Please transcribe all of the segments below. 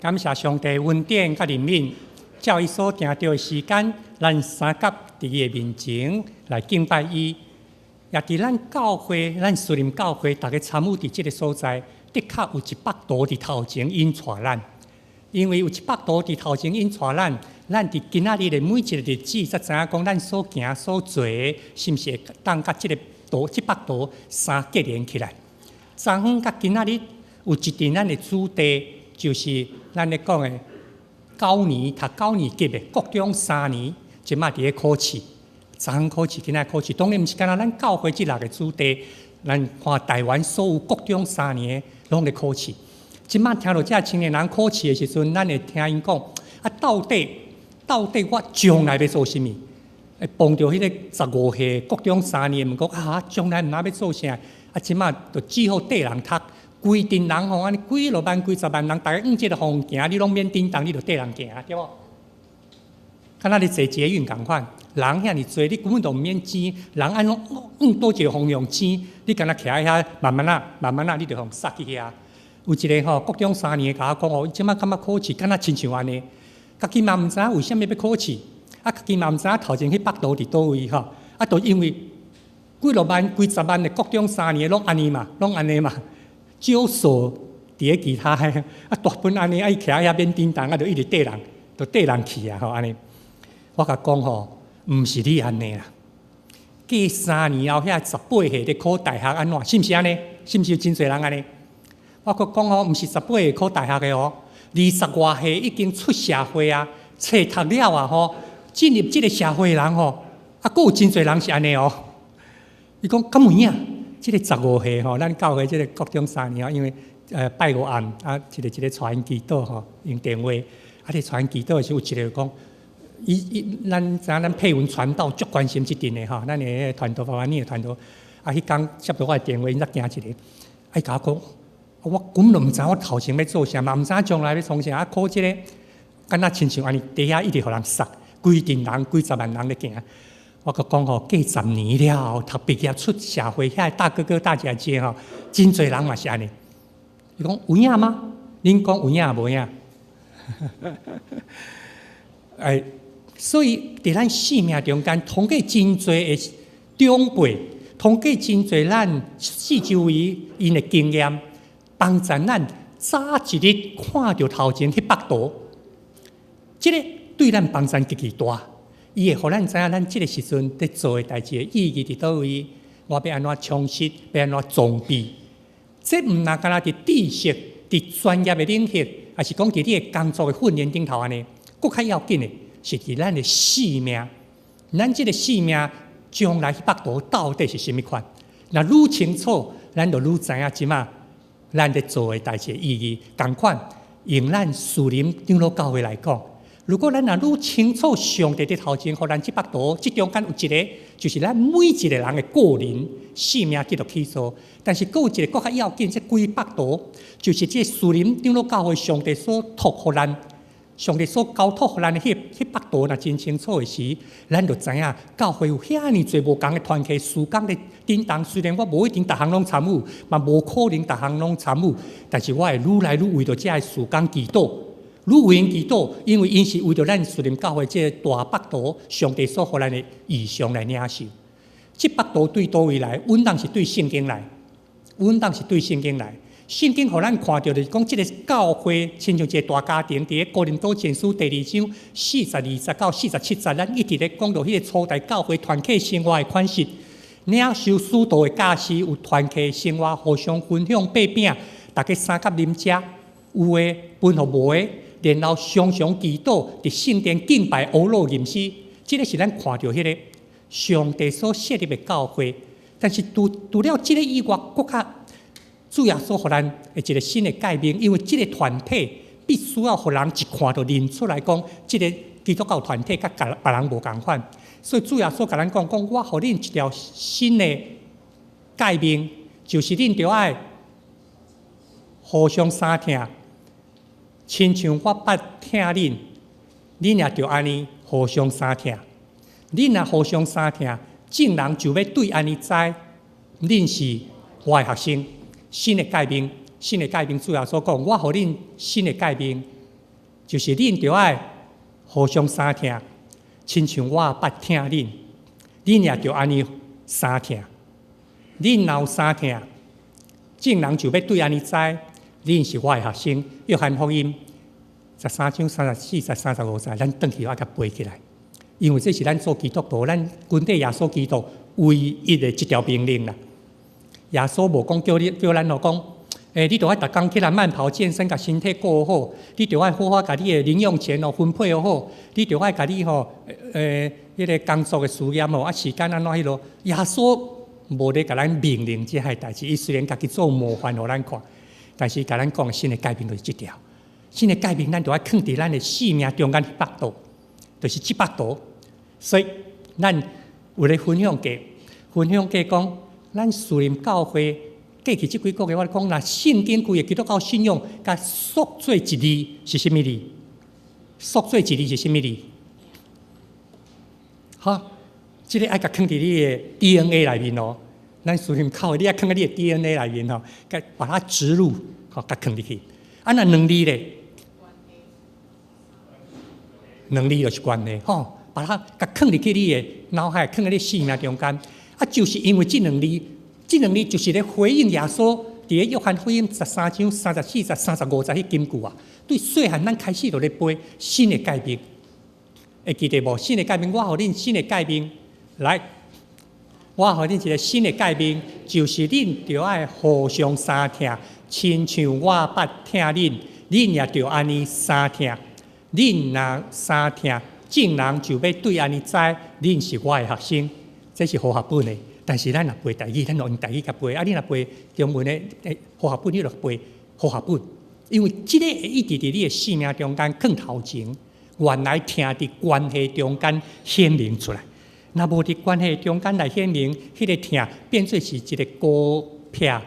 感謝上帝恩典佮憐憫，照伊所定著的時間，咱三佮佇伊的面前來敬拜伊。也佇咱教會，咱樹林教會，逐家參與佇這个所在，的確有一幅圖佇頭前引帶咱。因為有一幅圖佇頭前引帶咱，咱佇今仔日的每一个日子，才知影講咱所行所做的，是毋是會當佮這个圖、這幅圖相結連起來？昨昏佮今仔日有一陣咱的主題，就是咱咧講的九年讀九年級的國中三年，這馬佇咧考試。昨昏考試，今仔考試，當然毋是干焦咱教會這六个主題，咱看台灣所有國中三年的攏咧考試。這馬聽著這青年人考試的時陣，咱會聽𪜶講啊，到底到底我將來欲做啥物？會碰著彼个15歲國中三年，問講啊，將來毋知欲做啥？啊，這馬就只好綴人讀，規陣人吼，按呢幾落萬、幾十萬人，逐家往這个方向行，你攏免振動，你就綴人行，對無？敢若咧坐捷運仝款，人遐爾濟，你根本就毋免錢，人按怎往佗一个方向擠，你干焦徛佇遐慢慢仔、慢慢仔，你就予塞去遐。有一个吼國中三年的共我講哦，伊這馬感覺考試敢若親像按呢，家己嘛毋知影為啥物欲考試，啊，家己嘛毋知影頭前彼幅圖佇佗位吼，啊，就因為幾落萬、幾十萬的國中三年攏按呢嘛，攏按呢嘛，少數佇咧其他的，啊，大部分按呢，啊，伊徛佇遐免振動，啊，就一直綴人，就綴人去啊，吼，按呢。我共講吼，毋是你按呢啦。過三年後，遐18歲咧考大學按怎？是毋是按呢？是毋是有真濟人按呢？我閣講吼，毋是十八歲考大學的哦，二十外歲已經出社會啊，冊讀了啊吼，進入這个社會的人吼，啊，閣有真濟人是按呢哦。伊講敢有影？這个15歲吼，咱教會這个國中三年吼，因為拜五暗啊，一个一个帶𪜶祈禱吼，用電話，啊，咧帶𪜶祈禱的時，有一个講，伊伊咱知影咱佩文傳道足關心這陣的吼，咱的彼个傳道爸爸你的傳道，啊，彼工接著我的電話，𪜶才驚一个，啊，伊共我講，我根本就毋知我頭前欲做啥，嘛毋知影將來欲創啥，啊，考這个，敢若親像按呢，佇遐一直予人塞，規陣人幾十萬人咧行。我閣講吼，過十年了後，讀畢業出社會，遐大哥哥大姐姐吼，真濟人嘛是按呢。伊講有影嗎？恁講有影無影？哎，所以佇咱生命中間，通過真濟的長輩，通過真濟咱四周圍𪜶的經驗，幫助咱早一日看著頭前彼幅圖，這个對咱幫助極其大。伊會予咱知影，咱這个時陣佇做的代誌的意義佇佗位，我欲按怎充實，欲按怎裝備。這毋若干焦佇知識、佇專業的領域，抑是講佇你的工作的訓練頂頭按呢，閣較要緊的是佇咱的生命。咱這个生命將來彼幅圖到底是啥物款？若愈清楚，咱就愈知影這馬咱咧做的代誌的意義。仝款用咱樹林長老教會來講，如果咱若愈清楚上帝佇頭前，予咱這幅圖，這中間有一个，就是咱每一个人的個人生命得著啟示。但是，閣有一个閣較要緊，這規幅圖就是這樹林長老教會上帝所託予咱，上帝所交託予咱的彼幅圖，若真清楚的時，咱就知影教會有遐爾濟無仝的團契事工咧振動。雖然我無一定逐項攏參與，嘛無可能逐項攏參與，但是我會愈來愈為著這个事工祈禱。愈為𪜶祈禱，因為𪜶是為著咱樹林教會這個大幅圖，上帝所予咱的異象來領受。這幅圖對佗位來？穩當是對聖經來，穩當是對聖經來。聖經予咱看著就是講，這个教會親像一個大家庭，佇哥林多前書第二章42節到47節，咱一直咧講著彼个初代教會團契生活的款式，領受使徒的教示，有團契生活，互相分享擘餅，逐家相佮啉食，有的分予無的。然後常常祈禱，佇聖殿敬拜阿羅吟詩，這个是咱看著彼个上帝所設立的教會。但是除除了這个以外，閣較主耶穌予咱的一个新的誡命，因為這个團體必須要予人一看就認出來講，這个基督教團體佮別人無仝款。所以主耶穌共咱講講，我予恁一條新的誡命，就是恁著愛互相相疼。親像我捌疼恁，恁也著按呢互相相疼。恁若互相相疼，眾人就欲對按呢知，恁是我的學生。新的誡命，新的誡命，主耶穌講，我予恁新的誡命，就是恁著愛互相相疼，親像我捌疼恁，恁也著按呢相疼。恁若有相疼，眾人就欲對按呢知，恁是我的學生。約翰福音13章34節、35節，咱轉去愛共背起來，因為這是咱做基督徒，咱跟綴耶穌基督唯一的一條命令啦。耶穌無講叫你叫咱哦講，你著愛逐工起來慢跑健身，共身體顧好；你著愛好好共你的零用錢哦分配好；你著愛共你吼彼个工作的事業吼啊時間按怎彼落。耶穌無咧共咱命令這項代誌，伊雖然家己做模範予咱看，但是共咱講新的誡命就是這條。新的誡命，咱著愛囥佇咱的生命中間彼腹肚，就是這腹肚。所以咱有咧分享過，分享過講，咱士林教會過去這幾個月，我講若聖經規个基督教信仰，共縮做一字是啥物字？縮做一字是啥物字？好，這个愛共囥佇你的 DNA 內面哦。咱士林教會，你愛囥佇你的 DNA 內面吼，共把它植入，吼，共囥入去。啊，若兩字咧？兩字就是關係，吼，把它共囥入去你的腦海，囥佇你生命中間。啊，就是因為這兩字，這兩字就是咧回應耶穌佇咧約翰福音13章34節、35節彼金句啊。對細漢咱開始就咧背新的誡命，會記得無？新的誡命，我予恁新的誡命來，我予恁一个新的誡命，就是恁著愛互相相疼，親像我捌疼恁，恁也著按呢相疼。恁若相疼，眾人就欲對按呢知，恁是我的學生。這是和合本的，但是咱若背台語，咱就用台語共背。啊，你若背中文的，和合本，你就背和合本。因為這个會一直佇你的生命中間囥頭前，原來疼佇關係中間顯明出來。若無佇關係中間來顯明，彼个疼變做是一个孤僻家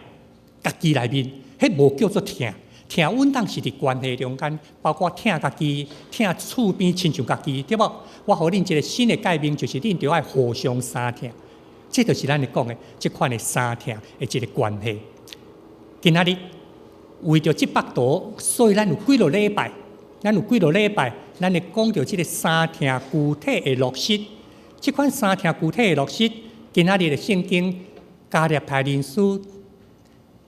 己內面，彼無叫做疼。疼穩當是佇關係中間，包括疼家己、疼厝邊親像家己，對無？我予恁一个新的誡命，就是恁著愛互相相疼。這就是咱咧講的這款的相疼的一个關係。今仔日為著這腹肚，所以咱有幾落禮拜，咱有幾落禮拜，咱會講著這个相疼具體的落實。這款相疼具體的落實，今仔日的聖經加拉太人書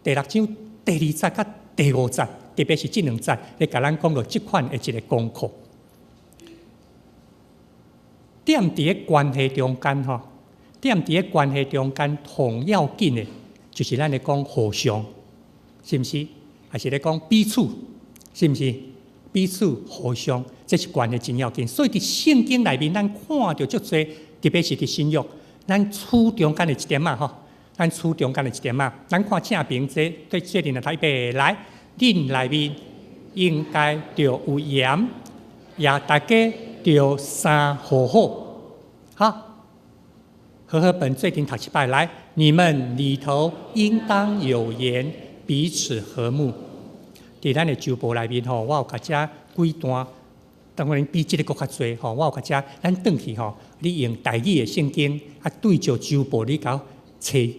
第六章第二節佮第五節，特別是這兩節，咧共咱講著這款的一个功課。踮佇个關係中間吼，踮佇个關係中間，上要緊的，就是咱咧講互相，是毋是？還是咧講彼此，是毋是？彼此互相，這是關係真要緊。所以佇聖經內面，咱看著足濟，特別是佇新約，咱處中間的一點仔吼，咱處中間的一點仔，咱看正平這對做陣來讀預備來，恁內面應該著有鹽，也大家著相和好。好，和合本最近讀一擺來，你們裡頭應當有鹽，彼此和睦。佇咱的周報內面吼，我有共遮幾段，當然比這个閣較濟吼，我有共遮，咱轉去吼，你用台語的聖經啊，對照周報，你共揣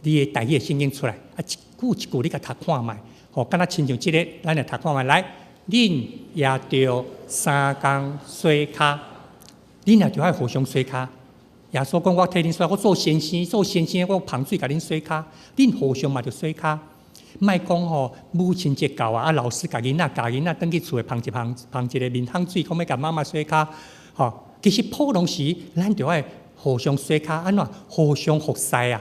你的台語的聖經出來，啊，一句一句你共讀看覓，吼，敢若親像這个，咱來讀看覓來，恁也著相仝洗跤，恁也著愛互相洗跤。耶穌講，我替恁洗，我做先生，做先生，我用香水共恁洗跤，恁互相嘛著洗跤。莫講吼，母親節到啊，啊老師共囡仔教囡仔轉去厝內捧一捧捧一个面香水，講欲共媽媽洗跤，吼。其實普通時，咱著愛互相洗跤，按怎互相服侍啊？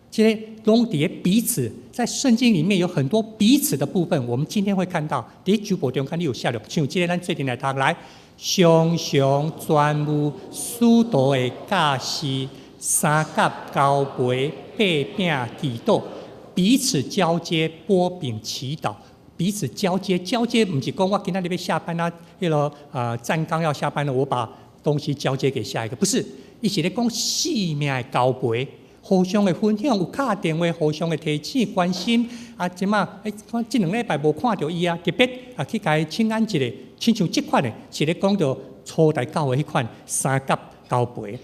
這个攏佇咧彼此，在聖經裡面有很多彼此的部分，我們今天會看到。佇周報中間你有寫著，像這个咱做陣來讀來，常常專務使徒的教示，相佮交陪、擘餅祈禱，彼此交接、擘餅祈禱，彼此交接。交接毋是講我今仔日欲下班啊，彼个站崗要下班了，我把東西交接給下一個，不是，伊是咧講生命的交陪。互相的分享，有敲電話，互相的提醒關心。啊，這馬欸，這兩禮拜無看著伊啊，特別啊去共伊請安一下，親像這款的，是咧講著初代教會彼款相佮交陪。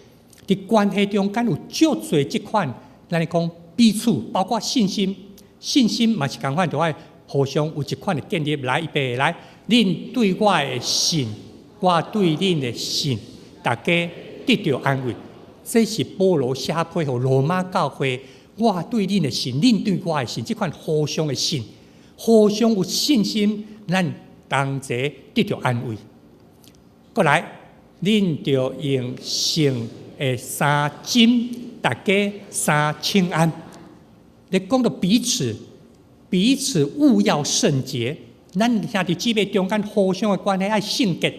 佇關係中間有足濟這款，咱咧講彼此，包括信心，信心嘛是仝款，著愛互相有一款的建立。來，預備來，恁對我的信，我對恁的信，大家得著安慰。這是保羅寫批予羅馬教會，我對恁的信，恁對我的信，這款互相的信，互相有信心，咱同齊得著安慰。閣來，恁著用聖的三針，大家相請安。咧講到彼此，彼此務要聖潔。咱兄弟姊妹中間互相的關係愛聖潔，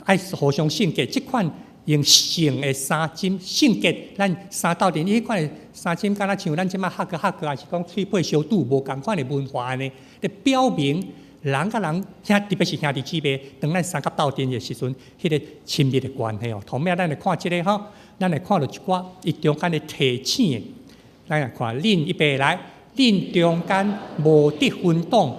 愛互相聖潔。這款用聖的三針聖潔，咱相鬥陣，彼款的三針敢若像咱這擺合個合個，抑是講喙皮相拄無仝款的文化按呢，咧表明人佮人，兄特別是兄弟姊妹，當咱相佮鬥陣的時陣，彼個親密的關係哦。頭尾咱來看這個吼，咱來看著一寡伊中間的提醒的。咱來看，恁預備來，恁中間無得分黨，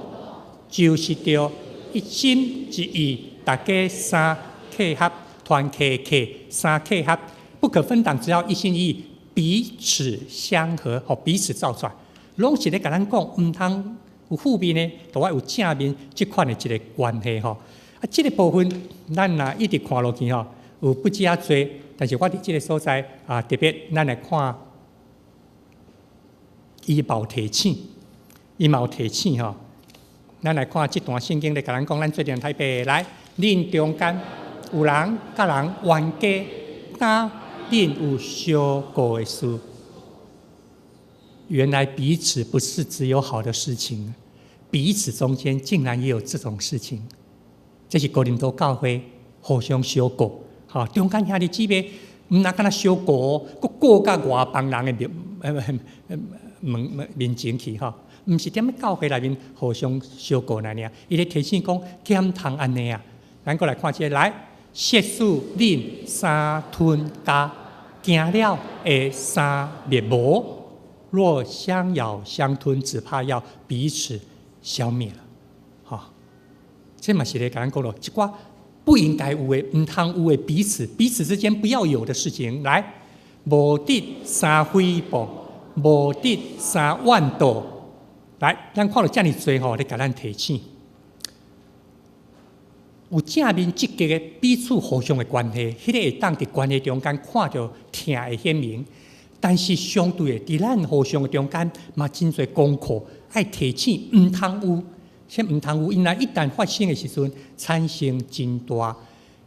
就是著一心一意，大家相契合，團契契相契合，不可分黨，只要一心一意，彼此相合，予彼此造出來，攏是咧共咱講，毋通有負面的，都愛有正面這款的一個關係吼。啊，這個部分咱若一直看落去吼，有不止遐濟，但是我佇這個所在啊，特別咱來看。伊嘛有提醒，伊嘛有提醒吼。咱來看這段聖經咧，共咱講，咱做陣台北來，恁中間有人佮人冤家，敢恁有相顧的事？原來彼此不是只有好的事情，彼此中間竟然也有這種事情。這是哥林多教會互相相顧，吼，中間兄弟姊妹毋若干焦相顧，閣顧佮外邦人的面，門門面前去吼，毋是踮咧教會內面互相相顧爾爾，伊咧提醒講，敢通按呢啊？咱閣來看這個來，設使恁相吞咬，驚了會相滅無？若相咬相吞，只怕要彼此消滅了。吼，這嘛是咧共咱講囉，一寡不應該有的、毋通有的彼此彼此之間不要有的事情，來，無得相誹謗。無得相怨妒，來，咱看著遮爾濟吼，咧共咱提醒，有正面積極的彼此互相的關係，彼個會當佇關係中間看著疼會顯明。但是相對的，佇咱互相的中間嘛，真濟功課愛提醒，毋通有，啥毋通有，因為一旦發生的時陣，產生真大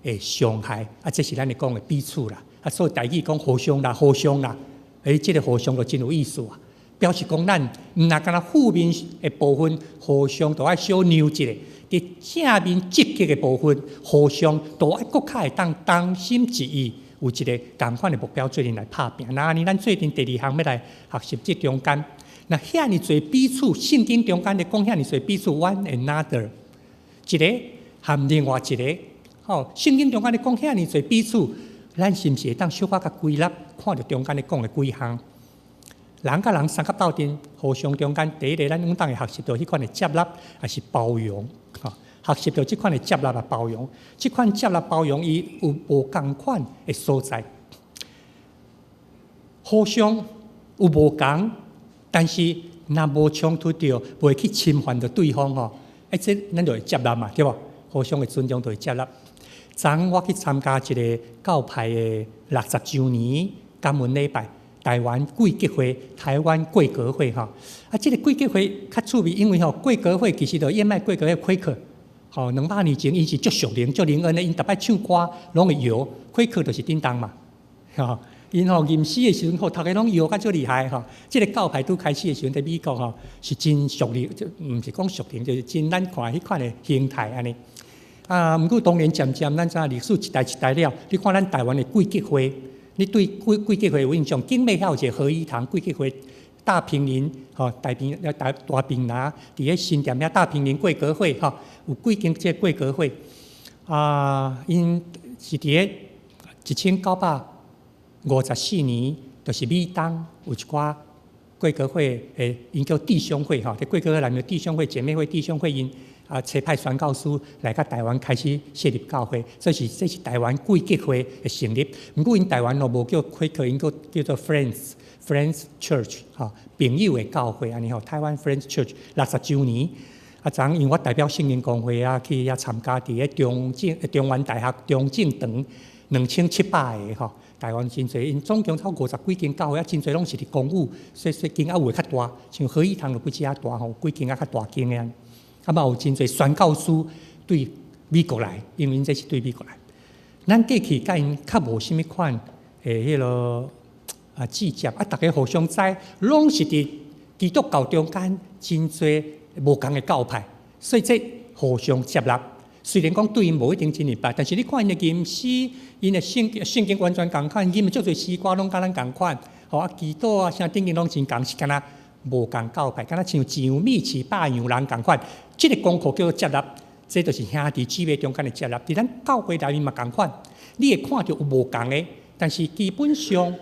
的傷害。啊，這是咱咧講的彼此啦。啊，所以台語講互相啦，互相啦。欸，這個互相就真有意思啊！表示講咱毋若干焦負面的部分，互相都愛小讓一下；佇正面積極的部分，互相都愛閣較會當同心一意，有一個仝款的目標，做陣來拍拚。若按呢，咱做陣第二項欲來學習這中間，若遐爾濟彼此，聖經中間咧講遐爾濟彼此，one another，一個含另外一個，吼，聖經中間咧講遐爾濟彼此。咱是毋是會當小可較歸納，看著中間咧講的幾項？人佮人相佮鬥陣，互相中間，第一个，咱應當會學習著彼款的接納，抑是包容？吼，學習著這款的接納啊包容，這款接納包容，伊有無仝款的所在，互相有無仝，但是若無衝突著，袂去侵犯著對方吼，欸，這咱就會接納嘛，對無？互相的尊重就會接納。昨昏我去參加一個教派的60週年感恩禮拜，台灣貴格會、台灣貴格會吼。啊，這個貴格會較趣味，因為吼貴格會其實就燕麥貴格會魁克，吼200年前𪜶是足屬靈、足靈恩的，𪜶逐擺唱歌攏會搖，魁克就是叮當嘛，吼。𪜶吼吟詩的時陣吼，逐家攏搖甲足厲害吼。這個教派拄開始的時陣，佇美國吼是真屬靈，就毋是講屬靈，就是真咱看彼款的形態按呢。啊，毋過當然漸漸咱知影歷史一代一代了，你看咱台灣的貴格會，你對貴貴格會有印象？景美遐有一個合一堂貴格會，大坪林吼，大坪大大坪林，佇咧新店遐大坪林貴格會吼，有幾間這個貴格會啊，𪜶是佇咧1954年，就是美東有一寡貴格會的，𪜶叫弟兄會吼，佇貴格會內面弟兄會、姐妹會、弟兄會𪜶。啊，差派宣教師來到台灣開始設立教會，所以是這是台灣貴格會的成立。毋過𪜶台灣咯無叫 Quaker，𪜶閣叫做 Friends Church 吼，朋友的教會按呢吼，台灣 Friends Church 60週年。啊，昨昏因為我代表聖經公會啊去遐參加，佇咧中正中原大學中正堂2700個吼，台灣真濟，𪜶總共超50幾間教會啊，真濟攏是佇公有，所以所以間仔有的較大，像合一堂就比遮大吼，幾間仔較大間的。啊嘛有真濟宣教師對美國來，因為𪜶這是對美國來。咱過去佮𪜶較無啥物款的彼落啊計較，啊，逐家互相知，攏是佇基督教中間真濟無仝的教派，所以這互相接納。雖然講對𪜶無一定真明白，但是你看𪜶的吟詩，𪜶的聖經完全仝款，吟的足濟詩歌攏佮咱仝款，吼啊祈禱啊啥等等攏真仝，是敢若無仝教派，敢若像一樣米飼百樣人仝款。這個功課叫做接納，這就是兄弟姊妹中間的接納。佇咱教會內面嘛仝款，你會看著有無仝的，但是基本上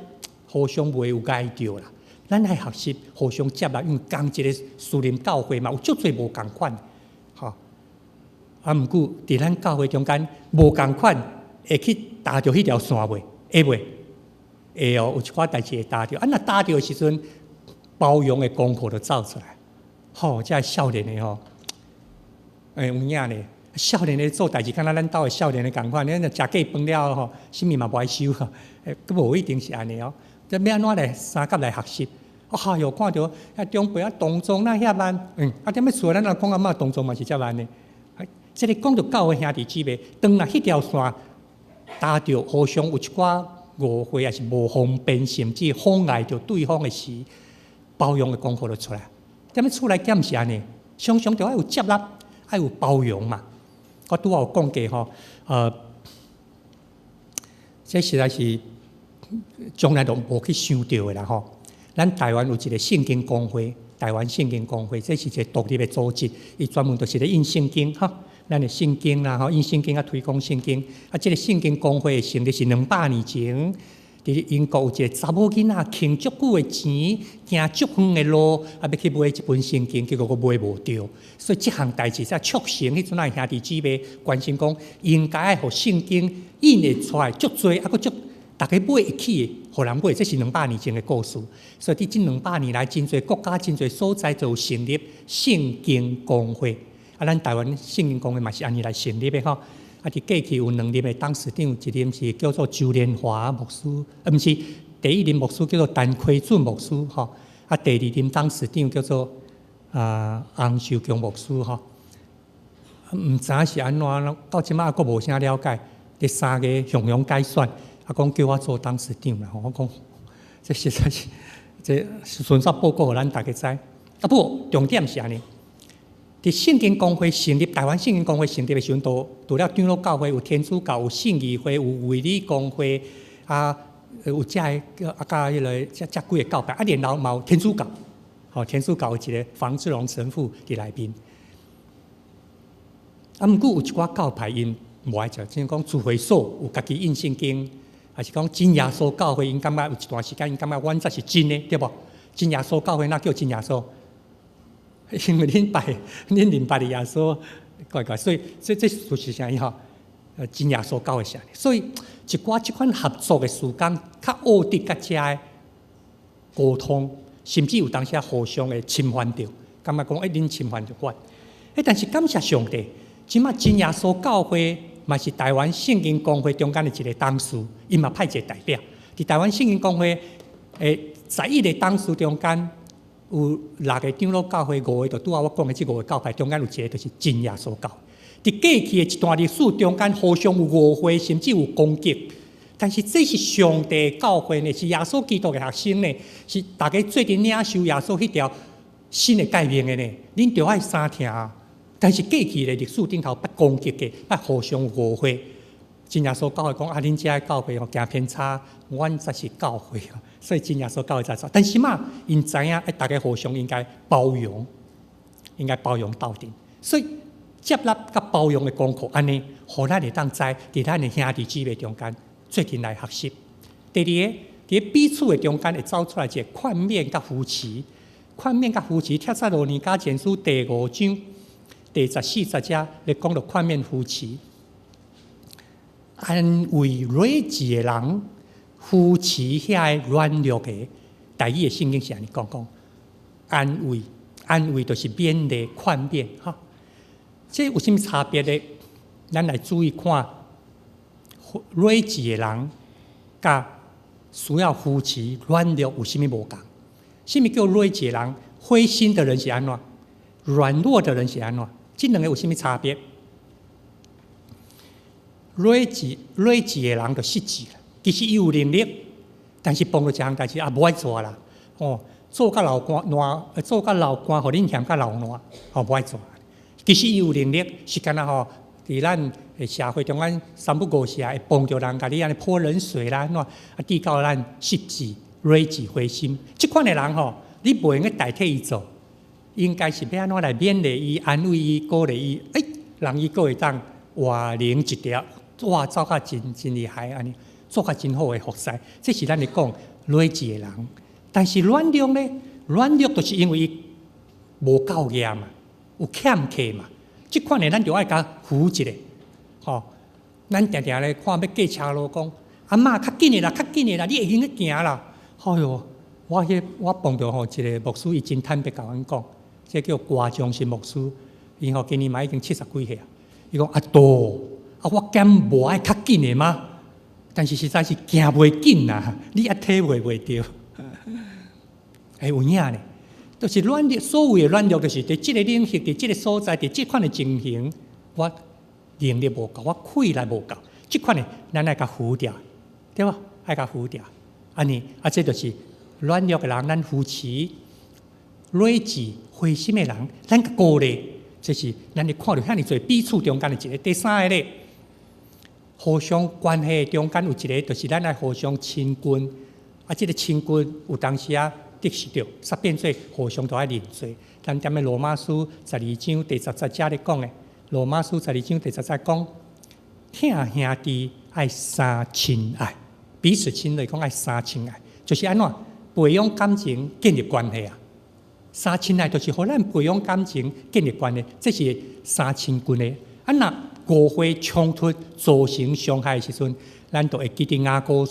互相袂有礙著啦。咱愛學習互相接納，因為仝一个屬靈教會嘛，有足濟無仝款，吼。啊，毋過佇咱教會中間無仝款，會去踏著彼條線袂？會袂？會哦，有一寡代誌會踏著。啊，若踏著的時陣，包容的功課就走出來。吼，這少年的吼，欸，有影咧，少年的做代誌，敢若咱兜的少年的仝款，你若食過飯了吼，啥物嘛無愛收吼，欸，閣無一定是按呢哦。這欲按怎來相佮來學習？啊喲，看著遐長輩啊動作哪遐慢，啊踮咧厝咱若講阿嬤動作嘛是遮慢的。這个講著教會兄弟姊妹，當若彼條線踏著，互相有一寡誤會，抑是無方便，甚至妨礙著對方的時，包容的功課就出來。踮咧厝內敢毋是按呢？常常著愛有接納，愛有包容嘛。我拄仔有講過吼，這實在是從來都無去想著的啦吼。咱台灣有一个聖經公會，台灣聖經公會，這是一个獨立的組織，伊專門就是咧印聖經吼。咱的聖經啦吼，印聖經啊，推廣聖經。啊，這个聖經公會的成立是200年前，佇英國有一个查某囡仔囥足久的錢，行足遠的路，啊，欲去買一本聖經，結果閣買無著。所以這項代誌才促成彼陣仔兄弟姊妹關心講，應該愛予聖經印會出來足濟，啊，閣足逐家買會起的，予人買。這是兩百年前的故事。所以佇這兩百年來，真濟國家、真濟所在就有成立聖經公會。啊，咱台灣聖經公會嘛是按呢來成立的吼。啊，佇過去有兩任的董事長，一任是叫做周連華牧師，啊，毋是，第一任牧師叫做陳奎俊牧師吼。啊，第二任董事長叫做啊洪秀強牧師吼。毋知影是按怎，到這擺閣無啥了解。第三个雄雄改選，啊，講叫我做董事長啦。我講這實在是，這順煞報告予咱逐家知。啊，不過重點是按呢。佇聖經公會成立，台灣聖經公會成立的時陣，除除了長老教會有天主教、有信義會、有衛理公會，啊，有遮个啊，佮彼个遮遮幾个教派，啊，然後嘛有天主教，吼，天主教有一个房志龍神父佇內面。啊，毋過有一寡教派𪜶無愛食，像講聚會所有家己印聖經，抑是講真耶穌教會，𪜶感覺有一段時間，𪜶感覺阮才是真的，對無？真耶穌教會哪叫真耶穌？因為恁拜，恁認拜的耶穌怪怪，所以這這事實啥吼？真耶穌教會是按呢，所以一寡這款合作的時間，較惡得佮遮的溝通，甚至有當時互相會侵犯著，感覺講欸，恁侵犯著我。欸，但是感謝上帝，這擺真耶穌教會嘛是台灣聖經公會中間的一个董事，伊嘛派一个代表。佇台灣聖經公會的11个董事中間，有六个長老教會，五個就拄仔我講的這五个教派中間有一个就是真耶穌教。佇過去的一段歷史中間，互相有誤會，甚至有攻擊。但是這是上帝教會呢，是耶穌基督的學生呢，是逐家做陣領受耶穌彼條新的誡命的呢。恁著愛相疼。但是過去的歷史頂頭捌攻擊過，捌互相誤會。真耶穌教會講啊，恁遮的教會吼行偏差，阮才是教會啊。所以真耶穌教會才錯。但是嘛，𪜶知影，逐家互相應該包容，應該包容鬥陣。所以接納佮包容的功課，按呢，予咱會當知，佇咱的兄弟姊妹中間做陣來學習。第二个，佇彼此的中間會走出來一个勸勉佮扶持，勸勉佮扶持。帖撒羅尼迦前書第五章。第14節咧講著勸勉扶持，安慰弱智的人，扶持遐个軟弱的。台語的聖經是按呢講講，安慰，安慰就是勉勵、勸勉，哈。這有啥物差別咧？咱來注意看，弱智的人佮需要扶持、軟弱有啥物無仝？啥物叫弱智的人？灰心的人是按怎？軟弱的人是按怎？這兩個有啥物差別？弱智弱智的人就失志啦。其實伊有能力，但是碰著一項代誌啊，無愛做啦。哦，做甲流汗爛，做甲流汗，予恁嫌甲流爛，哦，無愛做。其實伊有能力，是敢若吼，佇咱的社會中間三不五時會碰著人，共你按呢潑冷水啦，按怎啊，致到咱失志、弱智、灰心。這款的人吼，你袂用閣代替伊做，應該是欲按怎來勉勵伊、安慰伊、鼓勵伊，欸，讓伊閣會當活靈一條，哇，走甲真真厲害按呢，做甲真好的服侍。這是咱咧講弱智的人，但是軟弱呢？軟弱就是因為伊無夠額嘛，有欠缺嘛。這款的咱就愛共扶一下，吼。咱定定咧看欲過車路講，阿嬤較緊的啦，較緊的啦，你會用閣行啦。哎喲，我彼我碰著吼一個牧師，伊真坦白共阮講，這叫郭忠信牧師，伊吼今年嘛已經70幾歲啊。伊講阿多，啊我敢無愛較緊的嗎？但是實在是行袂緊啊，你也體會袂著。欸，有影呢，就是軟弱，所謂的軟弱，就是佇這個領域、佇這個所在、佇這款的情形，我能力無夠，我氣力無夠，這款的咱愛共扶著，對無？愛共扶著，按呢，啊，這就是軟弱的人，咱扶持；弱智、灰心的人，咱共鼓勵。這是咱咧看著遐爾濟彼此中間的一個。第三個咧，互相關係中間有一個，就是咱愛互相親近。啊，這個親近有當時啊，得失著，煞變做互相都愛認罪。咱踮咧羅馬書十二章第十節咧講的，羅馬書十二章第十節講，疼兄弟愛相親愛，彼此親熱講愛相親愛，就是按怎培養感情、建立關係啊。相親愛就是予咱培養感情、建立關係，這是相親近的。啊，若誤會衝突造成傷害的時陣，咱就會記得雅歌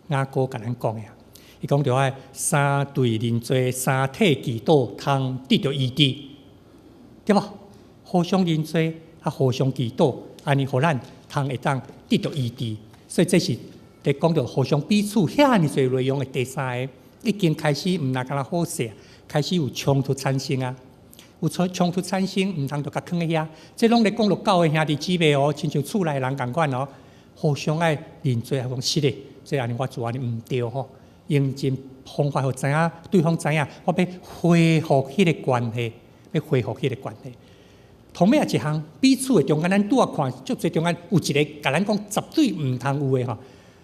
雅歌共咱講的啊。伊講著愛相對認罪，相替祈禱，通得著醫治，對無？互相認罪，啊，互相祈禱，按呢予咱通會當得著醫治。所以這是佇講著互相彼此遐爾濟內容的第三個，已經開始毋若敢若好勢，開始有衝突產生啊！有衝衝突產生，毋通就共囥佇遐。這攏咧講著教會兄弟姊妹哦，親像厝內人仝款哦，互相愛認罪，講是的，這按呢我做按呢毋對吼。用盡方法予知影，對方知影，我欲恢復彼個關係，欲恢復彼個關係。同尾仔一項，彼此的中間，咱拄仔看足濟中間有一個，共咱講絕對毋通有的吼。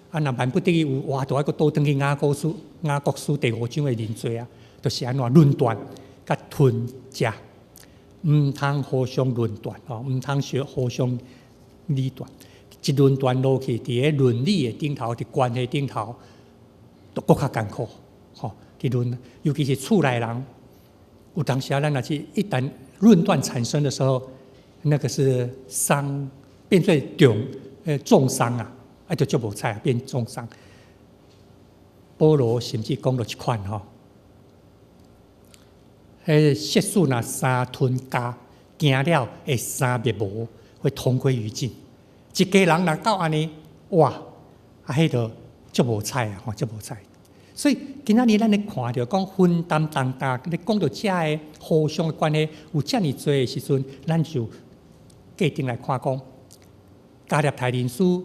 啊，若萬不得已有，哇，就愛閣倒轉去雅歌書、雅各書第五章的認罪啊，就是按怎論斷佮吞食，毋通互相論斷吼，毋通相互相理斷。一論斷落去，佇個倫理的頂頭，佇關係頂頭，都閣較艱苦，吼！佇論，尤其是厝內人，有當時啊，咱若是一旦論斷產生的時候，那個是傷變做重重傷啊，啊就足無彩啊，變重傷。保羅甚至講著一款吼，彼設使若三吞家，驚了會三滅無，會同歸於盡。一家人若到按呢，哇！啊，彼就足無彩啊，吼，足無彩。所以今仔日咱咧看著講分擔重擔，咧講著遮个互相的關係有遮爾濟的時陣，咱就決定來看講，加拉太人書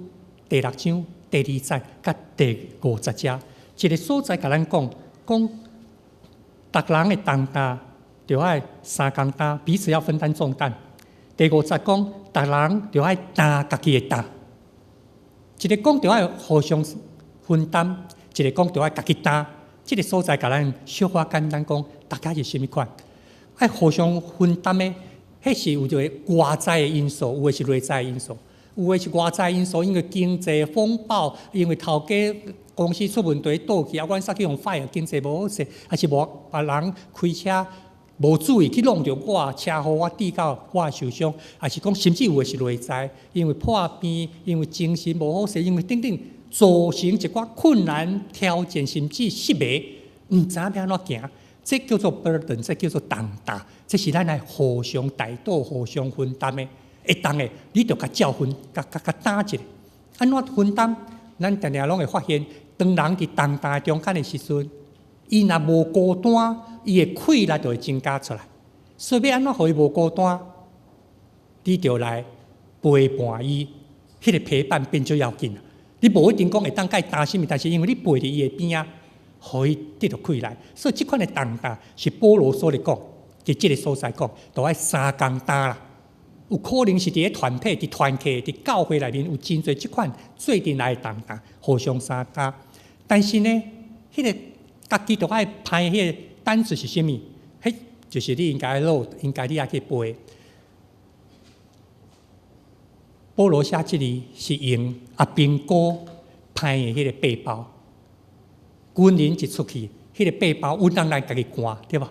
第六章第二節佮第五節遮，一個所在共咱講，講逐人的重擔著愛相共擔，彼此要分擔重擔。第五節講，逐人著愛擔家己的擔。一個講著愛互相分擔，一個講著愛家己擔。這個所在共咱小可簡單講，大家是啥物款？愛互相分擔的，彼是有一個外在的因素，有的是內在的因素。有的是外在因素，因為經濟風暴，因為頭家公司出問題倒去，啊，阮煞去予 fire，經濟無好勢，抑是無別人開車無注意去弄著我，車禍我跌到我受傷，抑是講甚至有的是內在，因為破病，因為精神無好勢，因為等等造成一寡困難挑戰，甚至失迷，毋知影欲按怎行。這叫做 burden，這叫做重擔，這是咱來互相代禱、互相分擔的。會當的，你著共照分，共共共擔一下。按怎分擔？咱定定攏會發現，當人佇重擔中間的時陣，伊若無孤單，伊的氣力就會增加出來。所以欲按怎予伊無孤單？你著來陪伴伊，彼個陪伴變做要緊。你無一定講會當共伊擔啥物，但是因為你陪佇伊的邊仔，予伊得著氣力。所以這款的重擔是保羅所咧講，佇這个所在講，都愛相共擔啦。有可能是佇咧團體、佇團契、佇教會內面有真濟這款做陣來的重擔，互相相擔。但是呢，彼個家己著愛排彼個擔子是啥物？彼就是你應該 load，應該你愛去背。保羅寫這裡是用阿兵哥排的彼個背包，軍人一出去，彼個背包阮人來家己扛，對無？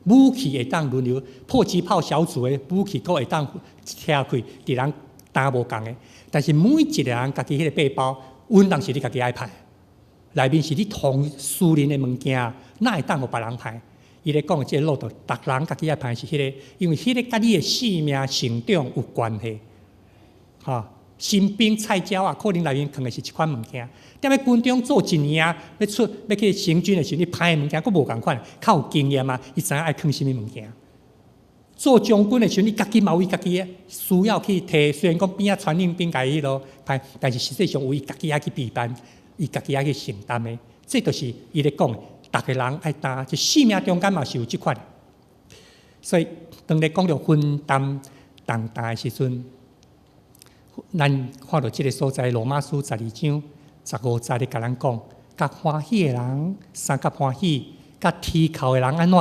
武器會當輪流，迫擊炮小組的武器閣會當拆開，佇人擔無仝的。但是每一個人家己彼個背包，穩當是你家己愛排，內面是你同私人的物件，哪會當予別人排？伊咧講這個 load，逐人家己愛排是彼個，因為彼個佮你的性命成長有關係。吼，新兵菜鳥啊，可能內面囥的是這款物件。踮咧軍中做一年啊，欲出欲去行軍的時陣，你排的物件閣無仝款，較有經驗啊，伊知影愛囥啥物物件。做將軍的時陣，伊家己嘛有伊家己的需要去提。雖然講邊仔傳令兵共伊彼落排，但是實際上有伊家己愛去備辦，伊家己愛去承擔的。這就是伊咧講，逐个人愛擔，這生命中間嘛是有這款。所以當咧講著分擔重擔的時陣，咱看著這个所在，羅馬書12章15節咧共咱講，共歡喜的人相佮歡喜，共啼哭的人按怎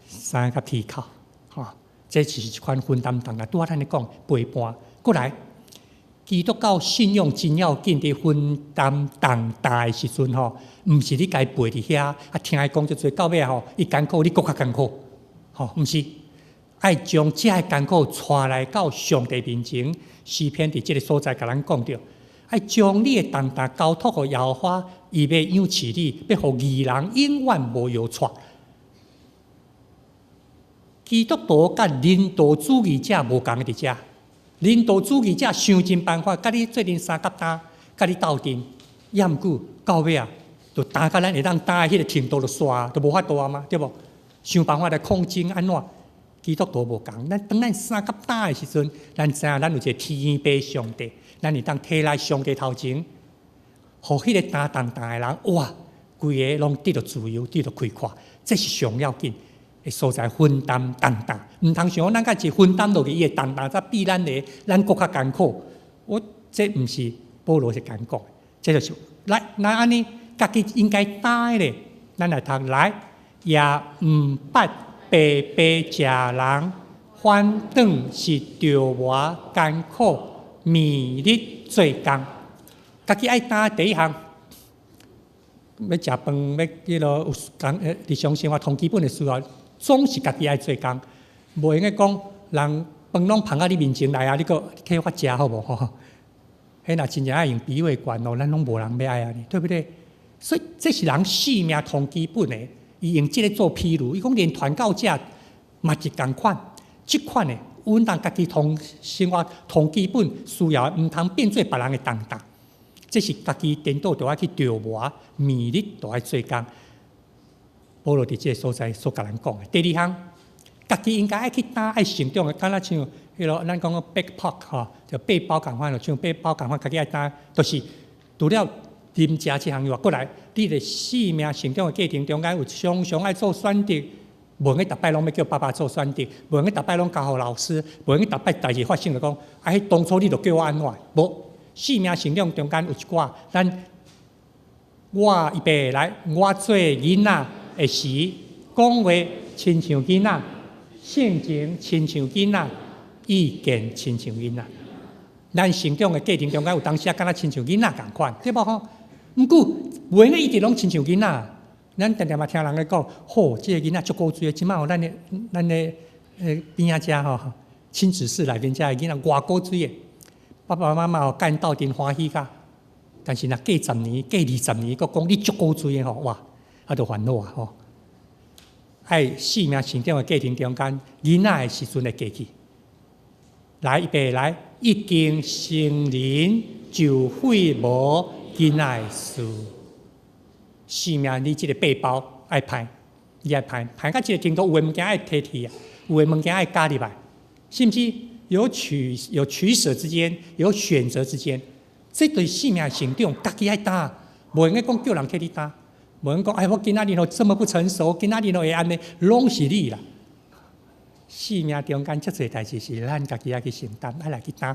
相佮啼哭，吼，這就是一款分擔重擔。拄仔咱咧講陪伴，過來，基督教信仰真要緊，佇分擔重擔的時陣吼，毋是你共伊陪佇遐，啊聽伊講足濟，到尾吼，伊艱苦，你閣較艱苦，吼，毋是。愛將這个艱苦帶來到上帝面前，詩篇佇這个所在共咱講著，愛將你的重擔交託予耶和華，伊欲養飼你，欲予義人永遠無搖掣。基督徒佮人道主義者無仝佇遮，人道主義者想盡辦法，佮你做陣相佮擔，佮你鬥陣，抑毋過到尾啊，就擔到咱會當擔的彼个程度就煞，就無法度啊嘛，對無？想辦法來抗爭按怎？基督徒無仝，咱當咱相佮擔的時陣，咱知影咱有一个天父上帝，咱會當提來上帝頭前，予彼个擔重擔的人，哇，規个攏得著自由，得著開闊，這是上要緊的所在，分擔重擔，毋通想講咱共一分擔落去，伊的重擔才比咱的，咱閣較艱苦。我這毋是保羅是共講的，這就是來咱按呢，家己應該擔的咧，咱來讀來，也毋捌白白食人，反轉是著磨艱苦，勉力做工。家己愛擔第一項，欲食飯，欲彼落有工，日常生活上基本的需要，總是家己愛做工，無閒的講人飯攏捧到你面前來啊，你閣替我食好無？吼，彼若真正愛用鼻胃管哦，咱攏無人欲愛按呢，對不對？所以這是人性命上基本的。伊用這个做譬喻，伊講連傳教者嘛是仝款，這款的，阮人家己同生活同基本需要，毋通變做別人的重擔。這是家己顛倒著愛去著磨，勉力著愛做工。保羅佇這个所在所共咱講的。第二項，家己應該愛去擔愛成長的，敢若像彼落咱講個 backpack 吼，就背包仝款，就像背包仝款，家己愛擔，就是除了啉食這項以外，過來，你的生命成長的過程中間，有常常愛做選擇，無閒逐擺攏欲叫爸爸做選擇，無閒逐擺攏交予老師，無閒逐擺代誌發生就講，啊，彼當初你著叫我按怎？無，生命成長中間有一寡，咱我預備來，我做囡仔的時，講話親像囡仔，性情親像囡仔，意見親像囡仔。咱成長的過程中間，有當時啊，敢若親像囡仔仝款，對無吼？毋過，袂用一直攏親像囡仔，咱定定嘛聽人咧講，吼，這个囡仔足古錐的，這擺有咱的邊仔遮吼，親子室內面遮的囡仔偌古錐的，爸爸媽媽吼共𪜶鬥陣歡喜甲。但是若過十年、過20年，閣講你足古錐的吼，哇，啊就煩惱啊吼。愛生命成長的過程中間，囡仔的時陣會過去。來，預備來，已經成人就廢無囡仔的事。生命你這个背包愛歹，你愛歹，歹到這个程度，有的物件愛提去啊，有的物件愛加入來，甚至有取捨之間，有選擇之間，這對生命成長，家己愛擔，無閒講叫人替你擔，無閒講哎，我今仔日吼這麼不成熟，今仔日吼會按呢，攏是你啦。生命中間遮濟代誌是咱家己愛去承擔，愛來去擔。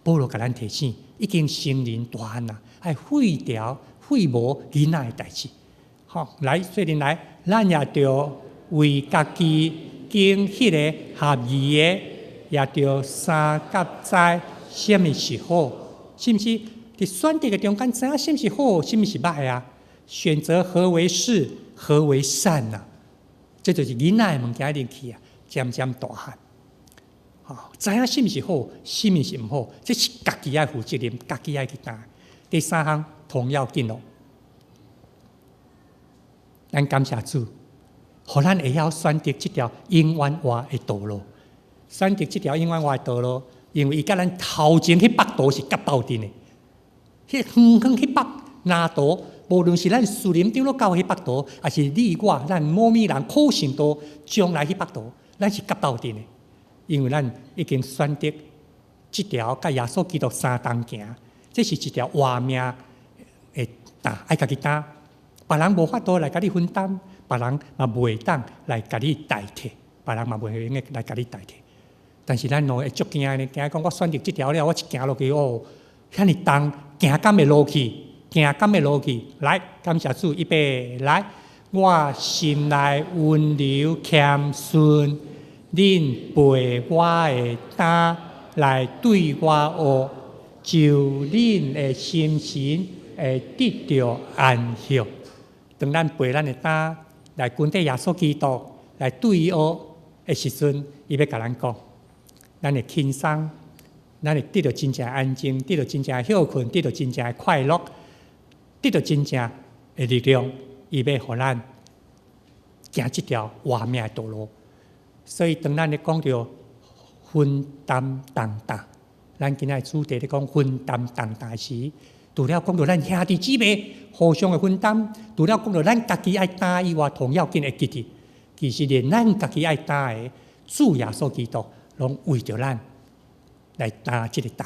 保羅共咱提醒，已經成人大漢啦，愛廢掉廢無囡仔的代誌。好，來，做陣來，咱也著為家己揀彼个合宜的，也著相佮知啥物是好，是毋是？佇選擇的中間，知影啥物是好，啥物是歹啊？選擇何為是，何為善啊？這就是囡仔的物件一定去啊，漸漸大漢。吼，知影啥物是好，啥物是毋好，這是家己愛負責任，家己愛去擔。第三項，同要緊咯。咱感謝主，予咱會曉選擇這條永遠活的道路。選擇這條永遠活的道路，因為伊佮咱頭前彼幅圖是佮鬥陣的。彼遠遠彼幅藍圖，無論是咱樹林長老教會彼幅圖，抑是你我咱某物人可信度將來彼幅圖，咱是佮鬥陣的。因為咱已經選擇這條佮耶穌基督相同行，這是一條活命的擔，愛家己擔。別人無法度來共你分擔，別人嘛袂當來共你代替，別人嘛袂用得來共你代替。但是咱攏會足驚呢，驚講我選擇這條了，我一行落去哦，遐爾重，行敢會落去？行敢會落去？來，感謝主，預備來，我心內溫柔謙遜，恁背我的擔來對我學，就恁的心神會得著安息。當咱背咱的擔來跟綴耶穌基督來對伊學的時陣，伊欲共咱講，咱會輕鬆，咱會得著真正安靜，得著真正歇睏，得著真正的快樂，得著真正的力量，伊欲予咱行這條活命的道路。所以，當咱咧講著分擔重擔，咱今仔的主題咧講分擔重擔時，除了講著咱兄弟姊妹互相的分擔，除了講著咱家己愛擔以外，同要緊會記得，其實連咱家己愛擔的，主耶穌基督攏為著咱來擔這个擔，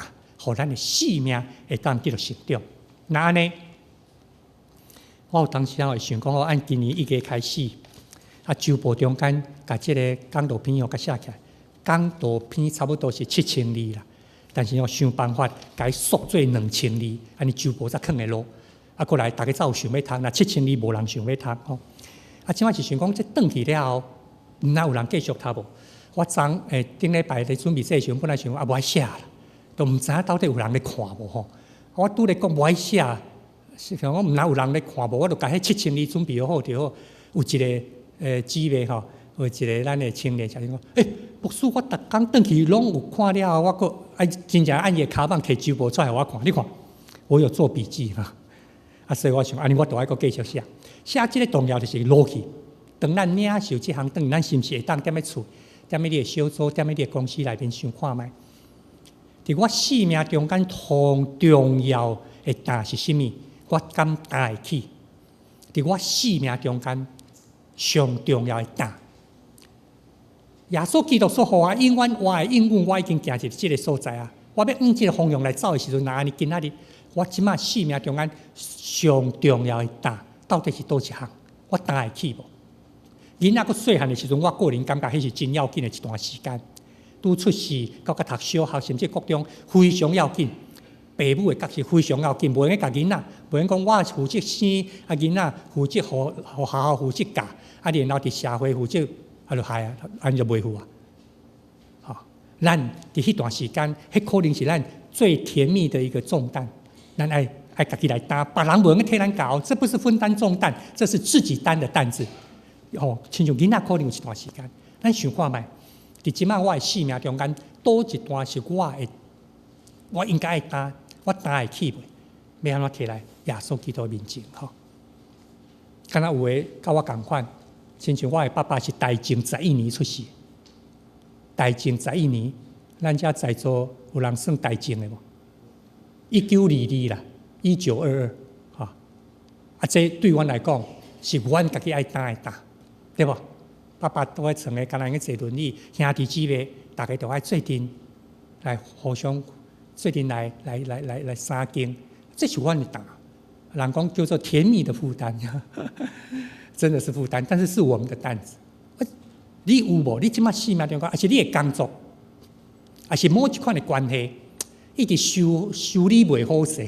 予咱的生命會當得著成長。若按呢，我有當時仔會想講，我按今年1月開始，啊，周報中間共這个講道片予共寫起來，講道片差不多是7000字啦。但是我想辦法共伊縮做2000字，按呢周報才囥會落。啊，過來逐家才有想欲讀，若七千字無人想欲讀吼。啊，這擺是想講，這轉去了後，毋知有人繼續讀無？我昨頂禮拜咧準備這時陣，本來想啊無愛寫啦，都毋知影到底有人咧看無吼。我拄咧講無愛寫，是想講毋知有人咧看無，我就共彼七千字準備好就好。有一个姊妹吼，有一个咱的青年，就講，欸，牧師，我逐工轉去攏有看了後，我閣愛真正按伊的跤蠓提周報出來予我看，你看，我有做筆記哈。啊，所以我想，按呢我都愛閣繼續寫。寫這个重要就是落去，當咱領受這項，當咱是毋是會當踮咧厝，踮咧你的小組，踮咧你的公司內面想看覓？佇我生命中間上重要的擔是啥物？我敢擔會起？佇我生命中間上重要的擔，耶穌基督所予我永遠活的應允，我已經行入這个所在啊！我欲往這个方向來走的時陣，若按呢今仔日，我這擺生命中間上重要的擔，到底是佗一項？我擔會起無？囡仔閣細漢的時陣，我個人感覺彼是真要緊的一段時間。拄出世到佮讀小學，甚至國中，非常要緊。爸母的角色非常要緊，無閒共囡仔，無閒講我負責生，啊囡仔負責予予學校負責教，啊然後佇社會負責，啊就害啊，按呢就袂赴啊。吼，咱佇彼段時間，彼可能是咱最甜蜜的一個重擔，咱愛愛家己來擔，別人無用替咱交，這不是分擔重擔，這是自己擔的擔子。吼，親像囡仔可能有一段時間，咱想看覓，佇這擺我的生命中間，佗一段是我會，我應該愛擔，我擔會起袂？欲按怎提來耶穌基督面前吼？敢若有的佮我仝款，親像我的爸爸是大正十一年出世，大正十一年，咱遮在座有人算大正的無？1922啦，1922，吼，啊，這對阮來講是阮家己愛擔的擔，對無？爸爸倒佇床的，敢若去坐輪椅，兄弟姊妹逐家都愛做陣來互相做陣來來來來來相敬，這是阮的擔。人講叫做甜蜜的負擔，真的是負擔，但是是我們的擔子。你有無？你這擺生命中間，抑是你的工作，抑是某一款的關係，一直修修理袂好勢，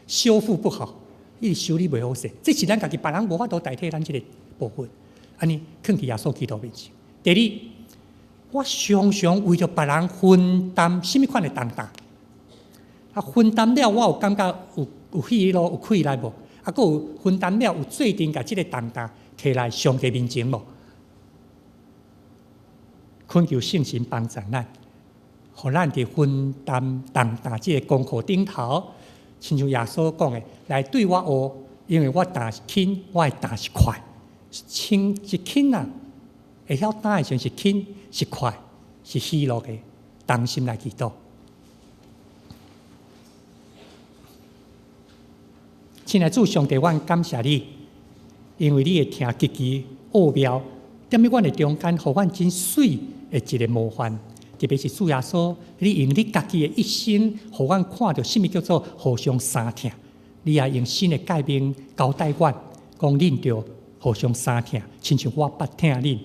修復不好，一直修理袂好勢，這是咱家己別人無法度代替咱這個部分。按呢，囥佇耶穌基督面前。第二，我常常為著別人分擔啥物款的重擔，啊，分擔了，我有感覺有有喜樂，有快樂無？啊，閣有分擔了，有做陣共這个重擔提來上帝面前無？懇求聖神幫助咱，予咱佇分擔重擔這个功課頂頭，親像耶穌講的，來對我學，因為我擔是輕，我的擔是快，輕是輕啊，會曉擔的時陣是輕是快，是喜樂的，同心來祈禱。親愛主上帝，阮感謝你，因為你的疼極其奧妙，踮佇阮的中間，予阮真媠的一个模範。特別是主耶穌，你用你家己的一生，予阮看著啥物叫做互相相疼。你也用新的誡命交代阮，講恁著互相相疼，親像我捌疼恁，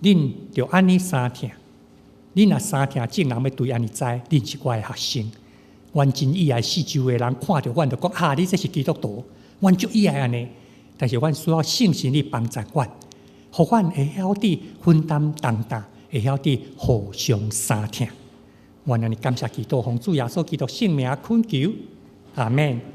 恁著按呢相疼。恁若相疼，眾人欲對按呢知，恁是我的學生。阮真意愛四周的人看著阮，就講啊，你這是基督徒。阮足意愛按呢，但是阮需要聖神你幫助阮，予阮會曉得分擔重擔，會曉得互相相疼。阮按呢感謝基督，奉主耶穌基督聖名懇求，阿們。